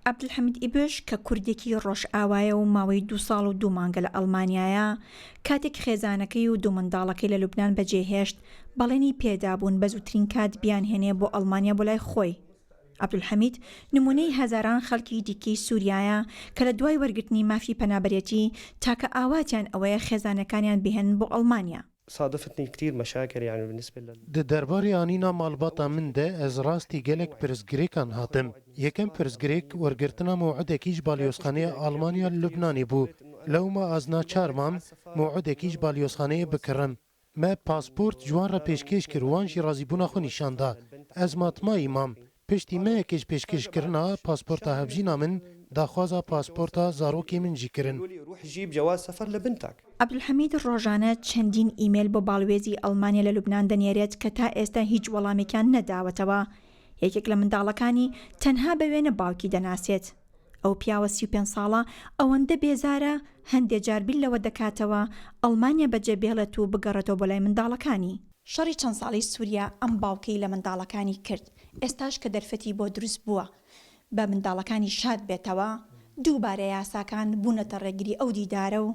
عەبدولحەمید ئیبش کە کوردێکی ڕۆژئاوایە و ماوەی دوو ساڵ و دوو مانگە لە ئەڵمانیایە، کاتێک خێزانەکەی و دوو منداڵەکەی لە لوبنان بەجێهێشت، بەڵێنی پێدابوون بە زووترین کات بیانهێنێ بۆ ئەڵمانیا بۆ لای خۆی. عەبدولحەمید نموونەی هەزاران خەڵکی دیکەی سووریایە کە لە دوای وەرگرتنی مافی پەنابەرێتی، تاکە ئاواتیان ئەوەیە خێزانەکانیان بهێنن بۆ ئەڵمانیا. صادفتنی كتير مشاكل يعني بالنسبة لل. Di derbarê anîna malbata min de ez rastî gelek pirsgirêkan hatim. Yekem pirsgirêk wergirtina mew'idekî ji balyozxaneya Almanya li Lubnanê bû. Lewma ez naçar mam mew'idekî ji balyozxaneyê bikirim. Me pasport ji wan re pêşkêş kir wan jî razîbûna xwe nîşan da. Ez matmayî mam. Piştî mehekê ji pêşkêşkirina pasporta hevjîna min, daxwaza pasporta zarokê min jî kirin. عەبدولحەمید ڕۆژانە چەندین ئیمێل بۆ باڵوێزی ئەڵمانیا لە لوبنان دەنێرێت کە تا ئێستا هیچ وەڵامێکیان نەداوەتەوە. یەکێک لە منداڵەکانی تەنها بە وێنە باوکی دەناسێت. ئەو پیاوە 35 ساڵە ئەوەندە بێزارە هەندێ جار بیر لەوە دەکاتەوە ئەڵمانیا بەجێ بێڵێت و بگەڕێتەوە بۆ لای منداڵەکانی. شەڕی چەند ساڵەی سوریا ئەم باوکەی لە منداڵەکانی کرد، ئێستاش کە دەرفەتی بۆ دروست بووە بە منداڵەکانی شاد بێتەوە، دووبارە یاساکان بوونەتە ڕێگری ئەو دیدارە و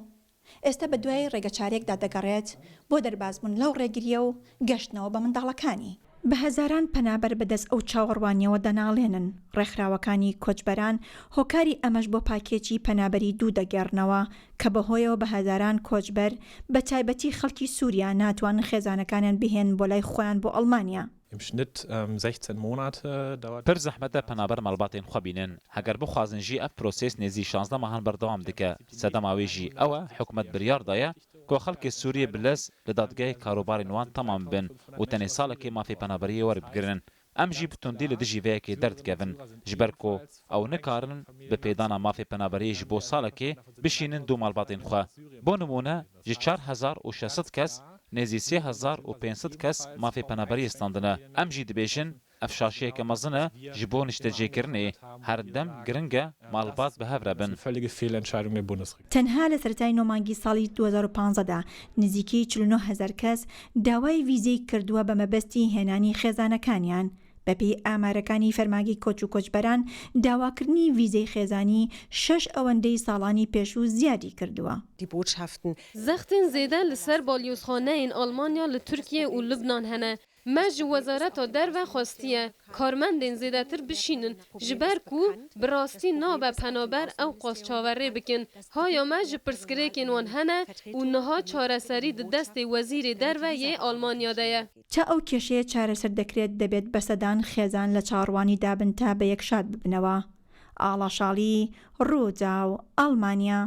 ئێستا بەدوای ڕێگەچارەیەکدا دەگەڕێت بۆ دەربازبوون لەو ڕێگرییە و گەشتنەوە بە منداڵەکانی. بە هەزاران پەنابەر بەدەست ئەو چاوەڕوانییەوە دەناڵێنن، ڕێکخراوەکانی کۆچبەران هۆکاری ئەمەش بۆ پاکێجی پەنابەری دوو دەگێڕنەوە کە بەهۆیەوە بە هەزاران کۆچبەر بە تایبەتی خەڵکی سووریا ناتوانن خێزانەکانیان بهێنن بۆ لای خۆیان بۆ ئەڵمانیا. Im Schnitt 16 Monate dauert. Pir zehmet e penaber malbatên xwe bînin. Heger bixwazin jî ev proses nêzî şanzdeh mehan berdewam dike. Sedema wê jî ew e hikûmet biryar daye ku xelkê Sûriyê bi lez li dadgehê karûbarên wan temam bibin û tenê salekê mafê penaberiyê werbigirin. Em jî bi tundî li dijî vê yekê derdikevin. Ji ber ku ew nikarin bi pêdana mafê penaberiyê ji bo salekê bişînin du malbatên xwe. Bo nimûne ji 4600 kes nêzî 3500 kes mafê penaberiyê standine. Em jî dibêjin ev şaşiyeke mezin e ji bo niştecêkirinê. Her dem giring e malbat bi hev re bin. تەنها لە سەرەتای نۆ مانگی ساڵی 2015 دا نزیکەی 49 هەزار کەس داوای ڤیزەی کردووە بە مەبەستی هێنانی خێزانەکانیان. بەپێی ئامارەکانی فەرمانگەی کۆچ و کۆچبەران، داواکردنی ڤیزەی خێزانی شەش ئەوەندەی ساڵانی پێشوو زیادی کردووە. Zextên zêde li ser balyozxaneyên Almanya li Tirkiye û Lubnan hene. Me ji Wezareta Derve xwestiye karmendên zêdetir bişînin ji ber ku bi rastî nabe penaber ewqas çaverê bikin. Haya me ji pirsgirêkên wan hene û niha çareserî di destê Wezîrê Derve yê Almanya de ye. تا ئەو کێشەیە چارەسەر دەکرێت دەبێت بە سەدان خێزان لە چاوەڕوانیدا بن تا بە یەک شاد ببنەوە. ئاڵا شاڵی، رووداو، ئەڵمانیا.